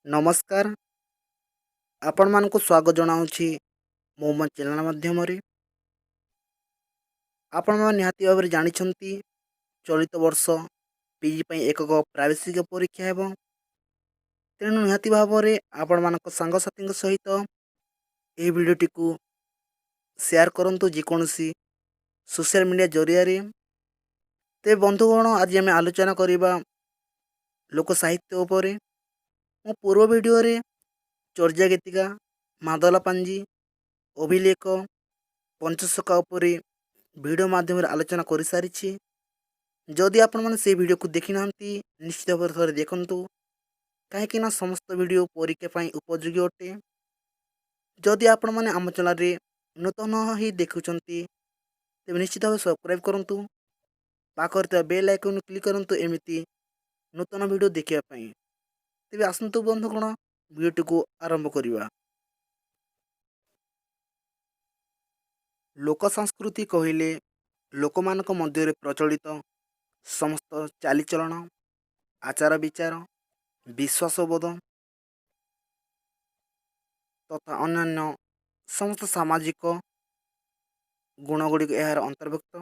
ନମସ୍କାର, ଆପଣମାନଙ୍କୁ ସ୍ୱାଗତ ଜଣାଉଛି ମୁଁ ମୋ ଚ୍ୟାନେଲ୍ ମାଧ୍ୟମରେ। ଆପଣମାନେ ନିହାତି ଭାବରେ ଜାଣିଛନ୍ତି, ଚଳିତ ବର୍ଷ ପିଜି ପାଇଁ ଏକକ ପ୍ରାବେଶିକ ପରୀକ୍ଷା ହେବ। ତେଣୁ ନିହାତି ଭାବରେ ଆପଣମାନଙ୍କ ସାଙ୍ଗସାଥୀଙ୍କ ସହିତ ଏହି ଭିଡ଼ିଓଟିକୁ ସେୟାର କରନ୍ତୁ ଯେକୌଣସି ସୋସିଆଲ ମିଡ଼ିଆ ଜରିଆରେ। ତେବେ ବନ୍ଧୁଗଣ, ଆଜି ଆମେ ଆଲୋଚନା କରିବା ଲୋକ ସାହିତ୍ୟ ଉପରେ। ମୁଁ ପୂର୍ବ ଭିଡ଼ିଓରେ ଚର୍ଯ୍ୟା ଗୀତିକା, ମାଦଲା ପାଞ୍ଜି, ଅଭିଲେଖ, ପଞ୍ଚସଖା ଉପରେ ଭିଡ଼ିଓ ମାଧ୍ୟମରେ ଆଲୋଚନା କରିସାରିଛି। ଯଦି ଆପଣମାନେ ସେଇ ଭିଡ଼ିଓକୁ ଦେଖିନାହାନ୍ତି, ନିଶ୍ଚିତ ଭାବରେ ଥରେ ଦେଖନ୍ତୁ, କାହିଁକିନା ସମସ୍ତ ଭିଡ଼ିଓ ପରୀକ୍ଷା ପାଇଁ ଉପଯୋଗୀ ଅଟେ। ଯଦି ଆପଣମାନେ ଆମ ଚ୍ୟାନେଲରେ ନୂତନ ହୋଇ ଦେଖୁଛନ୍ତି, ତେବେ ନିଶ୍ଚିତ ଭାବେ ସବସ୍କ୍ରାଇବ୍ କରନ୍ତୁ, ପାଖରେ ଥିବା ବେଲ୍ ଆଇକନ୍ କ୍ଲିକ୍ କରନ୍ତୁ ଏମିତି ନୂତନ ଭିଡ଼ିଓ ଦେଖିବା ପାଇଁ। ତେବେ ଆସନ୍ତୁ ବନ୍ଧୁଗଣ, ଭିଡ଼ିଓଟିକୁ ଆରମ୍ଭ କରିବା। ଲୋକ ସଂସ୍କୃତି କହିଲେ ଲୋକମାନଙ୍କ ମଧ୍ୟରେ ପ୍ରଚଳିତ ସମସ୍ତ ଚାଲିଚଳନ, ଆଚାର ବିଚାର, ବିଶ୍ୱାସବୋଧ ତଥା ଅନ୍ୟାନ୍ୟ ସମସ୍ତ ସାମାଜିକ ଗୁଣଗୁଡ଼ିକ ଏହାର ଅନ୍ତର୍ଭୁକ୍ତ।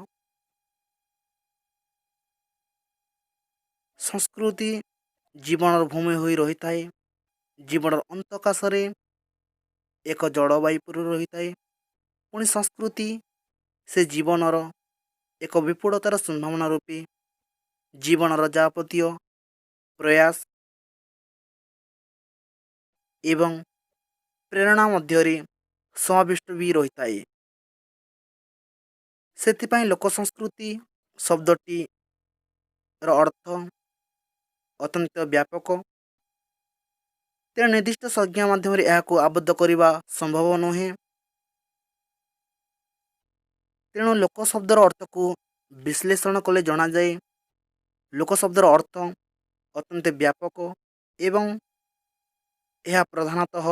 ସଂସ୍କୃତି ଜୀବନର ଭୂମି ହୋଇ ରହିଥାଏ। ଜୀବନର ଅନ୍ତକାଶରେ ଏକ ଜଳବାୟୁ ପରି ରହିଥାଏ। ପୁଣି ସଂସ୍କୃତି ସେ ଜୀବନର ଏକ ବିପୁଳତାର ସମ୍ଭାବନା ରୂପେ ଜୀବନର ଯାବତୀୟ ପ୍ରୟାସ ଏବଂ ପ୍ରେରଣା ମଧ୍ୟରେ ସମାବିଷ୍ଟ ବି ରହିଥାଏ। ସେଥିପାଇଁ ଲୋକ ସଂସ୍କୃତି ଶବ୍ଦଟିର ଅର୍ଥ ଅତ୍ୟନ୍ତ ବ୍ୟାପକ। ତେଣୁ ନିର୍ଦ୍ଦିଷ୍ଟ ସଂଜ୍ଞା ମାଧ୍ୟମରେ ଏହାକୁ ଆବଦ୍ଧ କରିବା ସମ୍ଭବ ନୁହେଁ। ତେଣୁ ଲୋକ ଶବ୍ଦର ଅର୍ଥକୁ ବିଶ୍ଳେଷଣ କଲେ ଜଣାଯାଏ, ଲୋକ ଶବ୍ଦର ଅର୍ଥ ଅତ୍ୟନ୍ତ ବ୍ୟାପକ ଏବଂ ଏହା ପ୍ରଧାନତଃ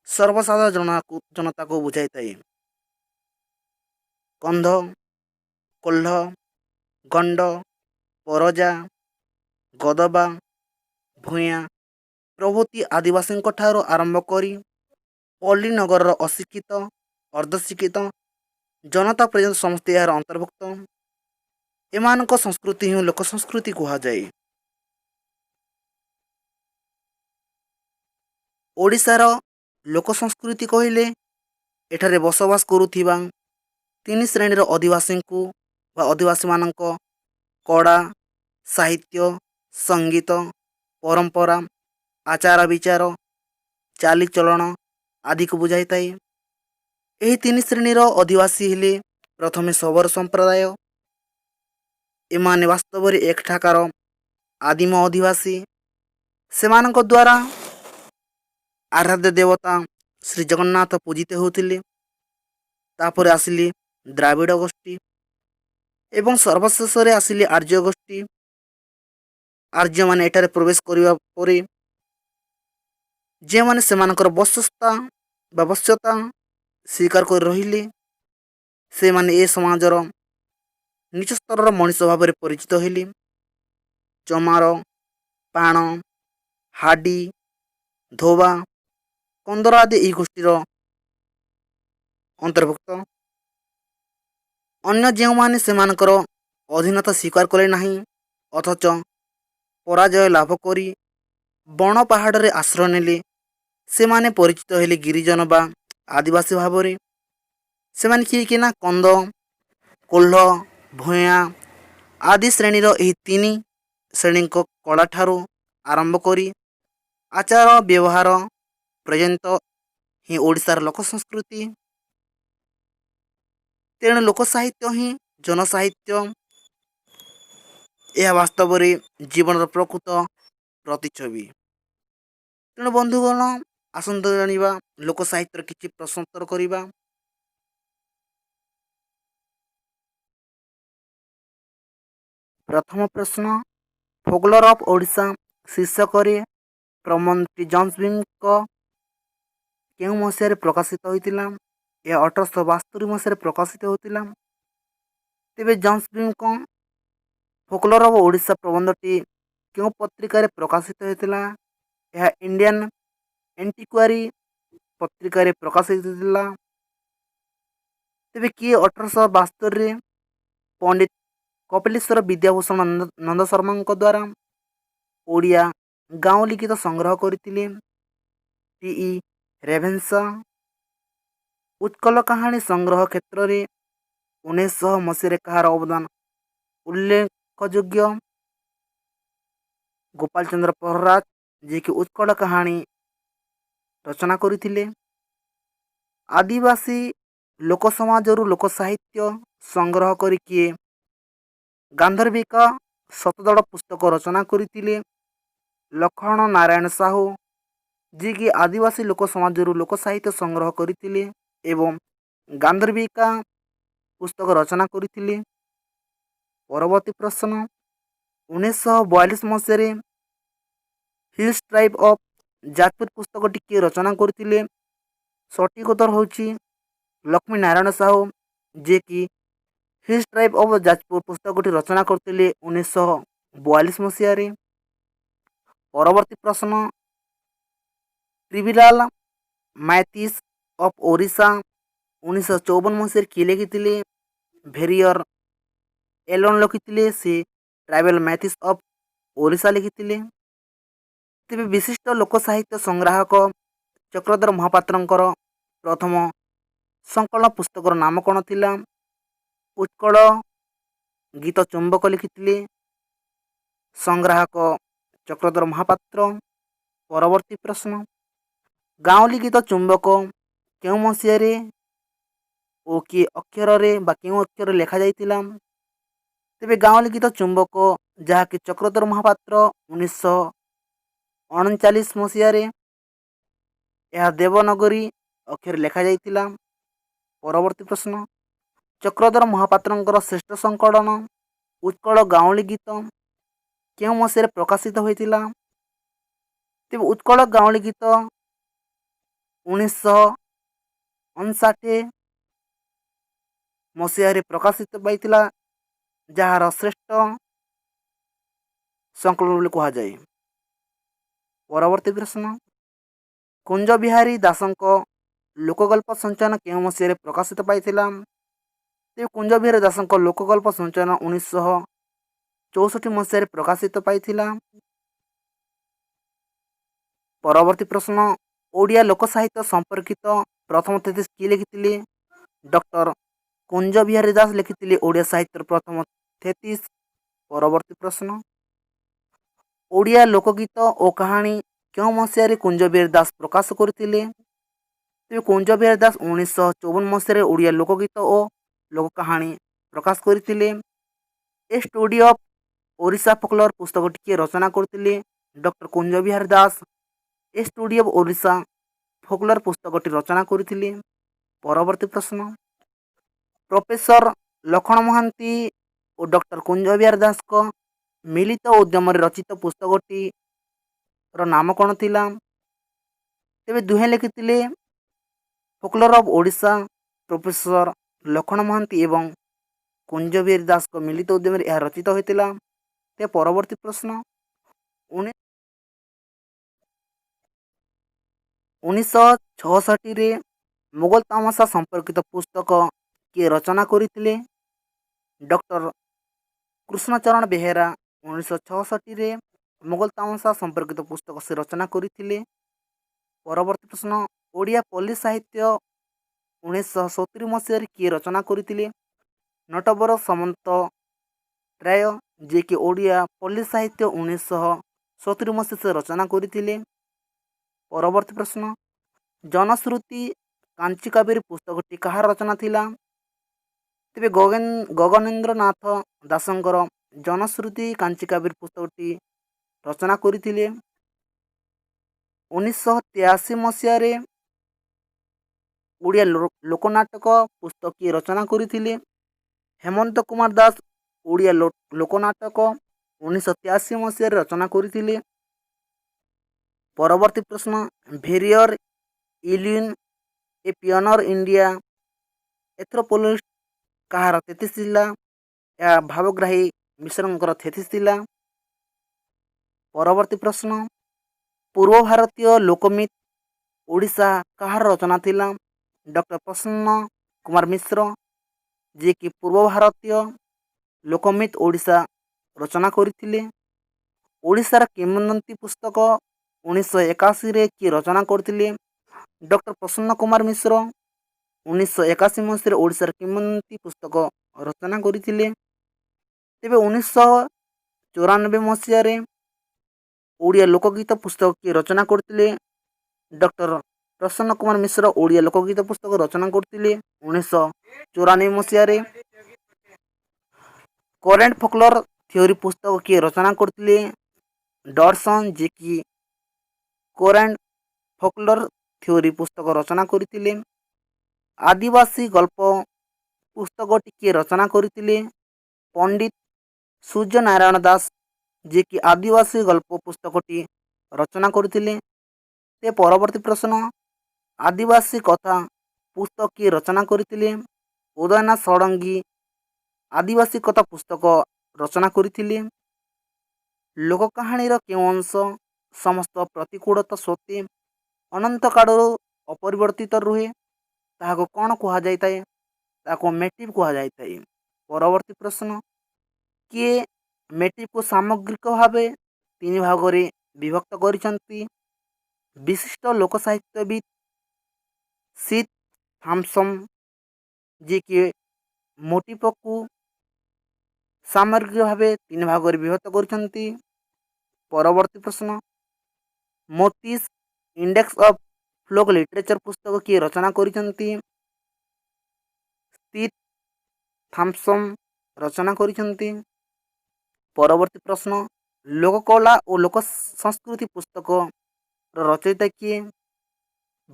ସର୍ବସାଧାରଣ ଜନତାକୁ ବୁଝାଇଥାଏ। କନ୍ଧ, କୋହ୍ଲ, ଗଣ୍ଡ, ପରଜା, ଗଦବା, ଭୂୟାଁ ପ୍ରଭୃତି ଆଦିବାସୀଙ୍କ ଠାରୁ ଆରମ୍ଭ କରି ପଲ୍ଲୀ ନଗରର ଅଶିକ୍ଷିତ, ଅର୍ଦ୍ଧଶିକ୍ଷିତ ଜନତା ପର୍ଯ୍ୟନ୍ତ ସମସ୍ତେ ଏହାର ଅନ୍ତର୍ଭୁକ୍ତ। ଏମାନଙ୍କ ସଂସ୍କୃତି ହିଁ ଲୋକ ସଂସ୍କୃତି କୁହାଯାଏ। ଓଡ଼ିଶାର ଲୋକ ସଂସ୍କୃତି କହିଲେ ଏଠାରେ ବସବାସ କରୁଥିବା ତିନି ଶ୍ରେଣୀର ଅଧିବାସୀଙ୍କୁ ବା ଅଧିବାସୀମାନଙ୍କ କଳା, ସାହିତ୍ୟ, ସଙ୍ଗୀତ, ପରମ୍ପରା, ଆଚାର ବିଚାର, ଚାଲିଚଳନ ଆଦିକୁ ବୁଝାଇଥାଏ। ଏହି ତିନି ଶ୍ରେଣୀର ଅଧିବାସୀ ହେଲେ ପ୍ରଥମେ ଶବର ସମ୍ପ୍ରଦାୟ। ଏମାନେ ବାସ୍ତବରେ ଏଠାକାର ଆଦିମ ଅଧିବାସୀ। ସେମାନଙ୍କ ଦ୍ୱାରା ଆରାଧ୍ୟ ଦେବତା ଶ୍ରୀ ଜଗନ୍ନାଥ ପୂଜିତ ହେଉଥିଲେ। ତାପରେ ଆସିଲେ ଦ୍ରାବିଡ଼ ଗୋଷ୍ଠୀ ଏବଂ ସର୍ବଶେଷରେ ଆସିଲେ ଆର୍ଯ୍ୟ ଗୋଷ୍ଠୀ। ଆର୍ଯ୍ୟମାନେ ଏଠାରେ ପ୍ରବେଶ କରିବା ପରେ ଯେଉଁମାନେ ସେମାନଙ୍କର ବଶସ୍ଥା ବା ବଶ୍ୟତା ସ୍ୱୀକାର କରି ରହିଲେ, ସେମାନେ ଏ ସମାଜର ନିଚ ସ୍ତରର ମଣିଷ ଭାବରେ ପରିଚିତ ହେଲେ। ଚମାର, ପାଣ, ହାଡ଼ି, ଧୋବା, କନ୍ଦର ଆଦି ଏହି ଗୋଷ୍ଠୀର ଅନ୍ତର୍ଭୁକ୍ତ। ଅନ୍ୟ ଯେଉଁମାନେ ସେମାନଙ୍କର ଅଧୀନତା ସ୍ୱୀକାର କଲେ ନାହିଁ, ଅଥଚ ପରାଜୟ ଲାଭ କରି ବଣ ପାହାଡ଼ରେ ଆଶ୍ରୟ ନେଲେ, ସେମାନେ ପରିଚିତ ହେଲେ ଗିରିଜନ ବା ଆଦିବାସୀ ଭାବରେ। ସେମାନେ କିଏ କିଏ ନା କନ୍ଦ, କୋହ୍ଲ, ଭୂୟାଁ ଆଦି ଶ୍ରେଣୀର ଏହି ତିନି ଶ୍ରେଣୀଙ୍କ କଳାଠାରୁ ଆରମ୍ଭ କରି ଆଚାର ବ୍ୟବହାର ପର୍ଯ୍ୟନ୍ତ ହିଁ ଓଡ଼ିଶାର ଲୋକ ସଂସ୍କୃତି। ତେଣୁ ଲୋକ ସାହିତ୍ୟ ହିଁ ଜନସାହିତ୍ୟ। ଏହା ବାସ୍ତବରେ ଜୀବନର ପ୍ରକୃତ ପ୍ରତିଛବି। ତେଣୁ ବନ୍ଧୁଗଣ, ଆସନ୍ତୁ ଜାଣିବା ଲୋକ ସାହିତ୍ୟର କିଛି ପ୍ରଶ୍ନୋତ୍ତର କରିବା। ପ୍ରଥମ ପ୍ରଶ୍ନ, ଫୋକଲୋର ଅଫ୍ ଓଡ଼ିଶା ଶୀର୍ଷକରେ ପ୍ରବନ୍ଧଟି ଜନ୍ସ ବିମ୍ଙ୍କ କେଉଁ ମସିହାରେ ପ୍ରକାଶିତ ହୋଇଥିଲା? ଏହା 1872 ମସିହାରେ ପ୍ରକାଶିତ ହୋଇଥିଲା। ତେବେ ଜନ୍ସ ବିମ୍ଙ୍କ ଫୋକଲୋର ଅଫ୍ ଓଡ଼ିଶା ପ୍ରବନ୍ଧଟି କେଉଁ ପତ୍ରିକାରେ ପ୍ରକାଶିତ ହୋଇଥିଲା? ଏହା ଇଣ୍ଡିଆନ୍ ଏଣ୍ଟିକ୍ୱାରୀ ପତ୍ରିକାରେ ପ୍ରକାଶିତ ଥିଲା। ତେବେ କିଏ 1872ରେ ପଣ୍ଡିତ କପିଲେଶ୍ୱର ବିଦ୍ୟାଭୂଷଣ ନନ୍ଦ ଶର୍ମାଙ୍କ ଦ୍ୱାରା ଓଡ଼ିଆ ଗାଉଁଲି ଗୀତ ସଂଗ୍ରହ କରିଥିଲେ? T E Ravenshaw. Utkal କାହାଣୀ ସଂଗ୍ରହ କ୍ଷେତ୍ରରେ 1900 ମସିହାରେ କାହାର ଅବଦାନ ଉଲ୍ଲେଖଯୋଗ୍ୟ? ଗୋପାଳ ଚନ୍ଦ୍ର ପ୍ରହରାଜ, ଯିଏକି ଉତ୍କଳ କାହାଣୀ ରଚନା କରିଥିଲେ। ଆଦିବାସୀ ଲୋକ ସମାଜରୁ ଲୋକ ସାହିତ୍ୟ ସଂଗ୍ରହ କରି କିଏ ଗାନ୍ଧର୍ବିକା ଶତଦଳ ପୁସ୍ତକ ରଚନା କରିଥିଲେ? ଲକ୍ଷ୍ମଣ ନାରାୟଣ ସାହୁ, ଯିଏକି ଆଦିବାସୀ ଲୋକ ସମାଜରୁ ଲୋକ ସାହିତ୍ୟ ସଂଗ୍ରହ କରିଥିଲେ ଏବଂ ଗାନ୍ଧର୍ବିକା ପୁସ୍ତକ ରଚନା କରିଥିଲେ। ପରବର୍ତ୍ତୀ ପ୍ରଶ୍ନ, 1942 ମସିହାରେ ହିଲ୍ସ ଟ୍ରାଇବ୍ ଅଫ୍ ଯାଜପୁର ପୁସ୍ତକଟି କିଏ ରଚନା କରିଥିଲେ? ସଠିକ୍ ଉତ୍ତର ହେଉଛି ଲକ୍ଷ୍ମୀ ନାରାୟଣ ସାହୁ, ଯିଏକି ହିଲ୍ସ ଟ୍ରାଇବ୍ ଅଫ୍ ଯାଜପୁର ପୁସ୍ତକଟି ରଚନା କରିଥିଲେ 1942 ମସିହାରେ। ପରବର୍ତ୍ତୀ ପ୍ରଶ୍ନ, ଟ୍ରାଇବାଲ ମାଇଥ୍ସ ଅଫ୍ ଓଡ଼ିଶା 1954 ମସିହାରେ କିଏ ଲେଖିଥିଲେ? ଭେରିୟର ଏଲନ୍ ଲେଖିଥିଲେ। ସେ ଟ୍ରାଇବାଲ ମାଇଥ୍ସ ଅଫ୍ ଓଡ଼ିଶା ଲେଖିଥିଲେ। ତେବେ ବିଶିଷ୍ଟ ଲୋକ ସାହିତ୍ୟ ସଂଗ୍ରାହକ ଚକ୍ରଧର ମହାପାତ୍ରଙ୍କର ପ୍ରଥମ ସଂକଳନ ପୁସ୍ତକର ନାମ କ'ଣ ଥିଲା? ଉତ୍କଳ ଗୀତ ଚୁମ୍ବକ ଲେଖିଥିଲେ ସଂଗ୍ରାହକ ଚକ୍ରଧର ମହାପାତ୍ର। ପରବର୍ତ୍ତୀ ପ୍ରଶ୍ନ, ଗାଉଁଲି ଗୀତ ଚୁମ୍ବକ କେଉଁ ମସିହାରେ ଓ କିଏ ଅକ୍ଷରରେ ବା କେଉଁ ଅକ୍ଷରରେ ଲେଖାଯାଇଥିଲା? ତେବେ ଗାଉଁଲି ଗୀତ ଚୁମ୍ବକ, ଯାହାକି ଚକ୍ରଧର ମହାପାତ୍ର, 1939 ମସିହାରେ ଏହା ଦେବନାଗରୀ ଅକ୍ଷରରେ ଲେଖାଯାଇଥିଲା। ପରବର୍ତ୍ତୀ ପ୍ରଶ୍ନ, ଚକ୍ରଧର ମହାପାତ୍ରଙ୍କର ଶ୍ରେଷ୍ଠ ସଂକଳନ ଉତ୍କଳ ଗାଉଁଲି ଗୀତ କେଉଁ ମସିହାରେ ପ୍ରକାଶିତ ହୋଇଥିଲା? ତେବେ ଉତ୍କଳ ଗାଉଁଲି ଗୀତ 1959 ମସିହାରେ ପ୍ରକାଶିତ ପାଇଥିଲା, ଯାହାର ଶ୍ରେଷ୍ଠ ସଂକଳନ ବୋଲି କୁହାଯାଏ। ପରବର୍ତ୍ତୀ ପ୍ରଶ୍ନ, କୁଞ୍ଜବିହାରୀ ଦାସଙ୍କ ଲୋକଗଳ୍ପ ସଞ୍ଚୟନ କେଉଁ ମସିହାରେ ପ୍ରକାଶିତ ପାଇଥିଲା? ତେବେ କୁଞ୍ଜବିହାରୀ ଦାସଙ୍କ ଲୋକଗଳ୍ପ ସଞ୍ଚୟନ 1964 ମସିହାରେ ପ୍ରକାଶିତ ପାଇଥିଲା। ପରବର୍ତ୍ତୀ ପ୍ରଶ୍ନ, ଓଡ଼ିଆ ଲୋକ ସାହିତ୍ୟ ସମ୍ପର୍କିତ ପ୍ରଥମ ଥେସିସ୍ କିଏ ଲେଖିଥିଲେ? ଡକ୍ଟର କୁଞ୍ଜବିହାରୀ ଦାସ ଲେଖିଥିଲେ ଓଡ଼ିଆ ସାହିତ୍ୟର ପ୍ରଥମ ଥେସିସ୍। ପରବର୍ତ୍ତୀ ପ୍ରଶ୍ନ, ଓଡ଼ିଆ ଲୋକଗୀତ ଓ କାହାଣୀ କେଉଁ ମସିହାରେ କୁଞ୍ଜବିହାରୀ ଦାସ ପ୍ରକାଶ କରିଥିଲେ? ତେବେ କୁଞ୍ଜବିହାରୀ ଦାସ 1954 ମସିହାରେ ଓଡ଼ିଆ ଲୋକଗୀତ ଓ ଲୋକ କାହାଣୀ ପ୍ରକାଶ କରିଥିଲେ। A Study of Odisha Folklore ପୁସ୍ତକଟି କିଏ ରଚନା କରିଥିଲେ? Doctor Kunjabihari Das A Study of Odisha Folklore ପୁସ୍ତକଟି ରଚନା କରିଥିଲେ। ପରବର୍ତ୍ତୀ ପ୍ରଶ୍ନ, ପ୍ରଫେସର ଲକ୍ଷ୍ମଣ ମହାନ୍ତି ଓ ଡକ୍ଟର କୁଞ୍ଜବିହାରୀ ଦାସଙ୍କ ମିଳିତ ଉଦ୍ୟମରେ ରଚିତ ପୁସ୍ତକଟିର ନାମ କ'ଣ ଥିଲା? ତେବେ ଦୁହେଁ ଲେଖିଥିଲେ ଫୋକଲୋର ଅଫ୍ ଓଡ଼ିଶା। ପ୍ରଫେସର ଲକ୍ଷ୍ମଣ ମହାନ୍ତି ଏବଂ କୁଞ୍ଜବିହାରୀ ଦାସଙ୍କ ମିଳିତ ଉଦ୍ୟମରେ ଏହା ରଚିତ ହୋଇଥିଲା। ତେବେ ପରବର୍ତ୍ତୀ ପ୍ରଶ୍ନ, 1966ରେ ମୋଗଲ ତାମସା ସମ୍ପର୍କିତ ପୁସ୍ତକ କିଏ ରଚନା କରିଥିଲେ? ଡକ୍ଟର କୃଷ୍ଣଚରଣ ବେହେରା 1966ରେ ମୋଗଲ ତାମସା ସମ୍ପର୍କିତ ପୁସ୍ତକ ସେ ରଚନା କରିଥିଲେ। ପରବର୍ତ୍ତୀ ପ୍ରଶ୍ନ, ଓଡ଼ିଆ ପଲ୍ଲୀ ସାହିତ୍ୟ 1970 ମସିହାରେ କିଏ ରଚନା କରିଥିଲେ? ନଟବର ସାମନ୍ତରାୟ, ଯିଏକି ଓଡ଼ିଆ ପଲ୍ଲୀ ସାହିତ୍ୟ 1970 ମସିହା ସେ ରଚନା କରିଥିଲେ। ପରବର୍ତ୍ତୀ ପ୍ରଶ୍ନ, ଜନଶ୍ରୁତି କାଞ୍ଚି କାବେରୀ ପୁସ୍ତକଟି କାହାର ରଚନା ଥିଲା? ତେବେ ଗଗନେନ୍ଦ୍ରନାଥ ଦାସଙ୍କର ଜନଶ୍ରୁତି କାଞ୍ଚି କାବେରୀ ପୁସ୍ତକଟି ରଚନା କରିଥିଲେ। 1983 ମସିହାରେ ଓଡ଼ିଆ ଲୋକନାଟକ ପୁସ୍ତକ କିଏ ରଚନା କରିଥିଲେ? ହେମନ୍ତ କୁମାର ଦାସ ଓଡ଼ିଆ ଲୋକନାଟକ 1983 ମସିହାରେ ରଚନା କରିଥିଲେ। ପରବର୍ତ୍ତୀ ପ୍ରଶ୍ନ, Verrier Elwin A Pioneer Indian Anthropologist କାହାର ଥେସିସ୍ ଥିଲା? ଏହା ଭାବଗ୍ରାହୀ ମିଶ୍ରଙ୍କର ଥେସିସ୍ ଥିଲା। ପରବର୍ତ୍ତୀ ପ୍ରଶ୍ନ, ପୂର୍ବ ଭାରତୀୟ ଲୋକମିତ ଓଡ଼ିଶା କାହାର ରଚନା ଥିଲା? ଡକ୍ଟର ପ୍ରସନ୍ନ କୁମାର ମିଶ୍ର, ଯିଏକି ପୂର୍ବ ଭାରତୀୟ ଲୋକମିତ ଓଡ଼ିଶା ରଚନା କରିଥିଲେ। ଓଡ଼ିଶାର କିମ୍ବଦନ୍ତୀ ପୁସ୍ତକ 1981ରେ କିଏ ରଚନା କରିଥିଲେ? ଡକ୍ଟର ପ୍ରସନ୍ନ କୁମାର ମିଶ୍ର 1981 ମସିହାରେ ଓଡ଼ିଶାର କିମ୍ବଦନ୍ତୀ ପୁସ୍ତକ ରଚନା କରିଥିଲେ। ତେବେ 1994 ମସିହାରେ ଓଡ଼ିଆ ଲୋକଗୀତ ପୁସ୍ତକ କିଏ ରଚନା କରିଥିଲେ? ଡକ୍ଟର ପ୍ରସନ୍ନ କୁମାର ମିଶ୍ର ଓଡ଼ିଆ ଲୋକଗୀତ ପୁସ୍ତକ ରଚନା କରିଥିଲେ 1994 ମସିହାରେ। କରେଣ୍ଟ ଫୋକଲୋର ଥିଓରି ପୁସ୍ତକ କିଏ ରଚନା କରିଥିଲେ? ଡଡସନ୍, ଯିଏକି କରେଣ୍ଟ ଫୋକଲୋର ଥିଓରି ପୁସ୍ତକ ରଚନା କରିଥିଲେ। ଆଦିବାସୀ ଗଳ୍ପ ପୁସ୍ତକଟି କିଏ ରଚନା କରିଥିଲେ? ପଣ୍ଡିତ ସୂର୍ଯ୍ୟ ନାରାୟଣ ଦାସ, ଯିଏକି ଆଦିବାସୀ ଗଳ୍ପ ପୁସ୍ତକଟି ରଚନା କରିଥିଲେ। ତେ ପରବର୍ତ୍ତୀ ପ୍ରଶ୍ନ, ଆଦିବାସୀ କଥା ପୁସ୍ତକ କିଏ ରଚନା କରିଥିଲେ? ଉଦୟନାଥ ଷଡ଼ଙ୍ଗୀ ଆଦିବାସୀ କଥା ପୁସ୍ତକ ରଚନା କରିଥିଲେ। ଲୋକକାହାଣୀର କେଉଁ ଅଂଶ ସମସ୍ତ ପ୍ରତିକୂଳତା ସତ୍ତ୍ୱେ ଅନନ୍ତ କାଳରୁ ଅପରିବର୍ତ୍ତିତ ରୁହେ, ତାହାକୁ କ'ଣ କୁହାଯାଇଥାଏ? ତାହାକୁ ମୋଟିଭ୍ କୁହାଯାଇଥାଏ। ପରବର୍ତ୍ତୀ ପ୍ରଶ୍ନ, କିଏ ମୋଟିଭ୍କୁ ସାମଗ୍ରିକ ଭାବେ ତିନି ଭାଗରେ ବିଭକ୍ତ କରିଛନ୍ତି? ବିଶିଷ୍ଟ ଲୋକ ସାହିତ୍ୟବିତ୍ ସିଥ୍ ଥାମ୍ପସନ୍, ଯିଏକି ମୋଟିଭକୁ ସାମଗ୍ରିକ ଭାବେ ତିନି ଭାଗରେ ବିଭକ୍ତ କରିଛନ୍ତି। ପରବର୍ତ୍ତୀ ପ୍ରଶ୍ନ, Motifs Index of Folk Literature ପୁସ୍ତକ କିଏ ରଚନା କରିଛନ୍ତି? ସିଥ୍ ଥାମ୍ପସନ୍ ରଚନା କରିଛନ୍ତି। ପରବର୍ତ୍ତୀ ପ୍ରଶ୍ନ, ଲୋକକଳା ଓ ଲୋକ ସଂସ୍କୃତି ପୁସ୍ତକର ରଚୟିତା କିଏ?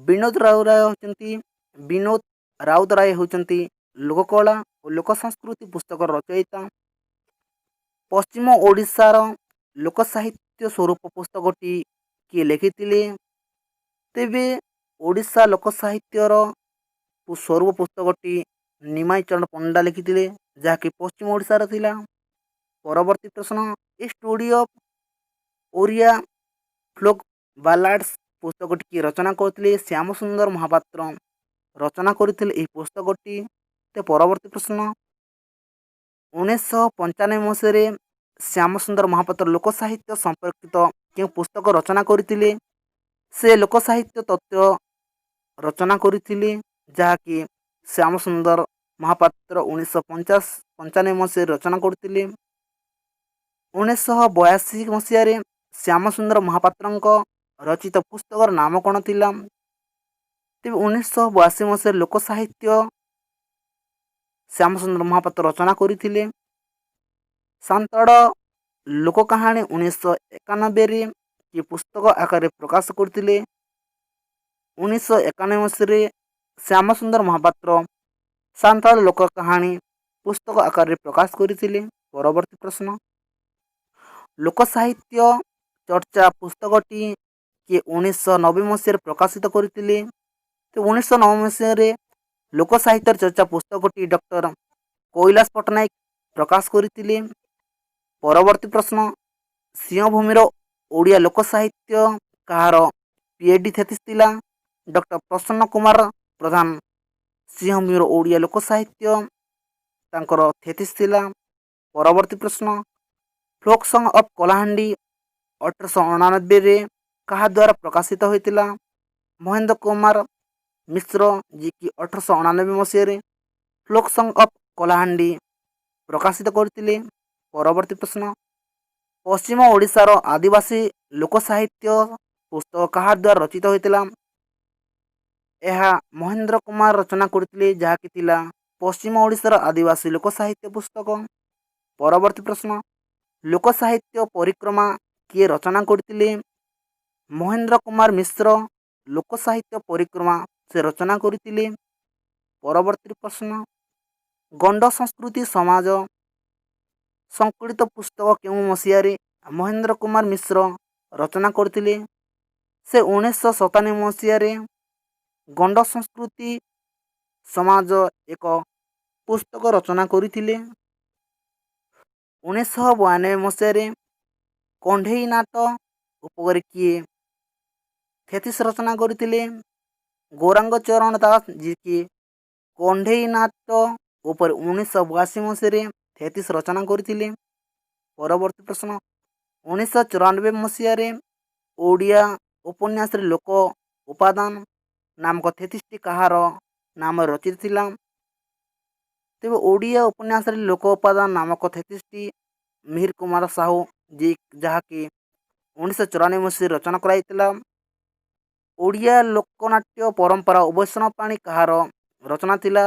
ବିନୋଦ ରାଉତରାୟ ହେଉଛନ୍ତି। ବିନୋଦ ରାଉତରାୟ ହେଉଛନ୍ତି ଲୋକକଳା ଓ ଲୋକ ସଂସ୍କୃତି ପୁସ୍ତକର ରଚୟିତା। ପଶ୍ଚିମ ଓଡ଼ିଶାର ଲୋକ ସାହିତ୍ୟ ସ୍ୱରୂପ ପୁସ୍ତକଟି କିଏ ଲେଖିଥିଲେ? ତେବେ ଓଡ଼ିଶା ଲୋକ ସାହିତ୍ୟର ସ୍ୱରୂପ ପୁସ୍ତକଟି ନିମାଇ ଚରଣ ପଣ୍ଡା ଲେଖିଥିଲେ, ଯାହାକି ପଶ୍ଚିମ ଓଡ଼ିଶାର ଥିଲା। ପରବର୍ତ୍ତୀ ପ୍ରଶ୍ନ, A Study of Oriya Folk Ballads ପୁସ୍ତକଟି କିଏ ରଚନା କରିଥିଲେ? ଶ୍ୟାମ ସୁନ୍ଦର ମହାପାତ୍ର ରଚନା କରିଥିଲେ ଏହି ପୁସ୍ତକଟି। ତ ପରବର୍ତ୍ତୀ ପ୍ରଶ୍ନ, 1995 ମସିହାରେ ଶ୍ୟାମ ସୁନ୍ଦର ମହାପାତ୍ର ଲୋକ ସାହିତ୍ୟ ସମ୍ପର୍କିତ କେଉଁ ପୁସ୍ତକ ରଚନା କରିଥିଲେ? ସେ ଲୋକ ସାହିତ୍ୟ ତତ୍ତ୍ୱ ରଚନା କରିଥିଲେ, ଯାହାକି ଶ୍ୟାମ ସୁନ୍ଦର ମହାପାତ୍ର 1995 ମସିହାରେ ରଚନା କରିଥିଲେ। 1982 ମସିହାରେ ଶ୍ୟାମ ସୁନ୍ଦର ମହାପାତ୍ରଙ୍କ ରଚିତ ପୁସ୍ତକର ନାମ କ'ଣ ଥିଲା? ତେବେ 1982 ମସିହାରେ ଲୋକ ସାହିତ୍ୟ ଶ୍ୟାମ ସୁନ୍ଦର ମହାପାତ୍ର ରଚନା କରିଥିଲେ। ସାନ୍ତାଳ ଲୋକ କାହାଣୀ 1991ରେ କିଏ ପୁସ୍ତକ ଆକାରରେ ପ୍ରକାଶ କରିଥିଲେ? 1991 ମସିହାରେ ଶ୍ୟାମ ସୁନ୍ଦର ମହାପାତ୍ର ସାନ୍ତାଳ ଲୋକ କାହାଣୀ ପୁସ୍ତକ ଆକାରରେ ପ୍ରକାଶ କରିଥିଲେ। ପରବର୍ତ୍ତୀ ପ୍ରଶ୍ନ, ଲୋକ ସାହିତ୍ୟ ଚର୍ଚ୍ଚା ପୁସ୍ତକଟି କିଏ 1990 ମସିହାରେ ପ୍ରକାଶିତ କରିଥିଲେ? ତ 1990 ମସିହାରେ ଲୋକ ସାହିତ୍ୟର ଚର୍ଚ୍ଚା ପୁସ୍ତକଟି ଡକ୍ଟର କୈଳାସ ପଟ୍ଟନାୟକ ପ୍ରକାଶ କରିଥିଲେ। ପରବର୍ତ୍ତୀ ପ୍ରଶ୍ନ, ସିଂହଭୂମିର ଓଡ଼ିଆ ଲୋକ ସାହିତ୍ୟ କାହାର ପିଏଚ୍ ଡି ଥେସିସ୍ ଥିଲା? ଡକ୍ଟର ପ୍ରସନ୍ନ କୁମାର ପ୍ରଧାନ ସିଂହଭୂମିର ଓଡ଼ିଆ ଲୋକ ସାହିତ୍ୟ ତାଙ୍କର ଥେସିସ୍ ଥିଲା। ପରବର୍ତ୍ତୀ ପ୍ରଶ୍ନ, ଫୋକ୍ ସଙ୍ଗ ଅଫ୍ କଳାହାଣ୍ଡି 1889ରେ କାହା ଦ୍ୱାରା ପ୍ରକାଶିତ ହୋଇଥିଲା? ମହେନ୍ଦ୍ର କୁମାର ମିଶ୍ର, ଯିଏକି 1889 ମସିହାରେ ଫୋକ୍ ସଙ୍ଗ ଅଫ୍ କଳାହାଣ୍ଡି ପ୍ରକାଶିତ କରିଥିଲେ। ପରବର୍ତ୍ତୀ ପ୍ରଶ୍ନ, ପଶ୍ଚିମ ଓଡ଼ିଶାର ଆଦିବାସୀ ଲୋକ ସାହିତ୍ୟ ପୁସ୍ତକ କାହା ଦ୍ୱାରା ରଚିତ ହୋଇଥିଲା? ଏହା ମହେନ୍ଦ୍ର କୁମାର ରଚନା କରିଥିଲେ, ଯାହାକି ଥିଲା ପଶ୍ଚିମ ଓଡ଼ିଶାର ଆଦିବାସୀ ଲୋକ ସାହିତ୍ୟ ପୁସ୍ତକ। ପରବର୍ତ୍ତୀ ପ୍ରଶ୍ନ, ଲୋକ ସାହିତ୍ୟ ପରିକ୍ରମା କିଏ ରଚନା କରିଥିଲେ? ମହେନ୍ଦ୍ର କୁମାର ମିଶ୍ର ଲୋକ ସାହିତ୍ୟ ପରିକ୍ରମା ସେ ରଚନା କରିଥିଲେ। ପରବର୍ତ୍ତୀ ପ୍ରଶ୍ନ, ଗଣ୍ଡ ସଂସ୍କୃତି ସମାଜ ସଂକଳିତ ପୁସ୍ତକ କେଉଁ ମସିହାରେ ମହେନ୍ଦ୍ର କୁମାର ମିଶ୍ର ରଚନା କରିଥିଲେ? ସେ 1997 ମସିହାରେ ଗଣ୍ଡ ସଂସ୍କୃତି ସମାଜ ଏକ ପୁସ୍ତକ ରଚନା କରିଥିଲେ। 1992 ମସିହାରେ କଣ୍ଢେଇ ନାଟ ଉପରେ କିଏ ଥେସିସ୍ ରଚନା କରିଥିଲେ? ଗୌରାଙ୍ଗ ଚରଣ ଦାସ, ଯିଏକି କଣ୍ଢେଇ ନାଟ ଉପରେ 1982 ମସିହାରେ ଥେସିସ୍ ରଚନା କରିଥିଲେ। ପରବର୍ତ୍ତୀ ପ୍ରଶ୍ନ, 1994 ମସିହାରେ ଓଡ଼ିଆ ଉପନ୍ୟାସରେ ଲୋକ ଉପାଦାନ ନାମକ ଥେସିସ୍ଟି କାହାର ନାମରେ ରଚିତ ଥିଲା? ତେବେ ଓଡ଼ିଆ ଉପନ୍ୟାସରେ ଲୋକ ଉପାଦାନ ନାମକ ଥେସିସ୍ଟି ମିହିର କୁମାର ସାହୁ, ଯିଏ ଯାହାକି 1994 ମସିହାରେ ରଚନା କରାଯାଇଥିଲା। ଓଡ଼ିଆ ଲୋକନାଟ୍ୟ ପରମ୍ପରା ବୈଷ୍ଣବ ପାଣି କାହାର ରଚନା ଥିଲା?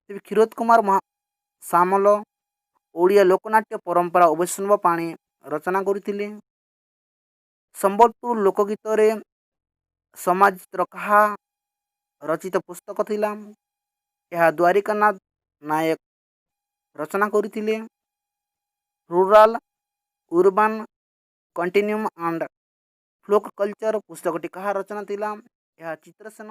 ତେବେ କ୍ଷୀରୋଦ କୁମାର ସାମଲ ଓଡ଼ିଆ ଲୋକନାଟ୍ୟ ପରମ୍ପରା ବୈଷ୍ଣବ ପାଣି ରଚନା କରିଥିଲେ। ସମ୍ବଲପୁର ଲୋକଗୀତରେ ସମାଜଚିତ୍ର କାହା ରଚିତ ପୁସ୍ତକ ଥିଲା? ଏହା ଦ୍ୱାରିକାନାଥ ନାୟକ ରଚନା କରିଥିଲେ। Rural Urban Continuum and Folk Culture ପୁସ୍ତକଟି କାହା ରଚନା ଥିଲା? ଏହା ଚିତ୍ରସେନ।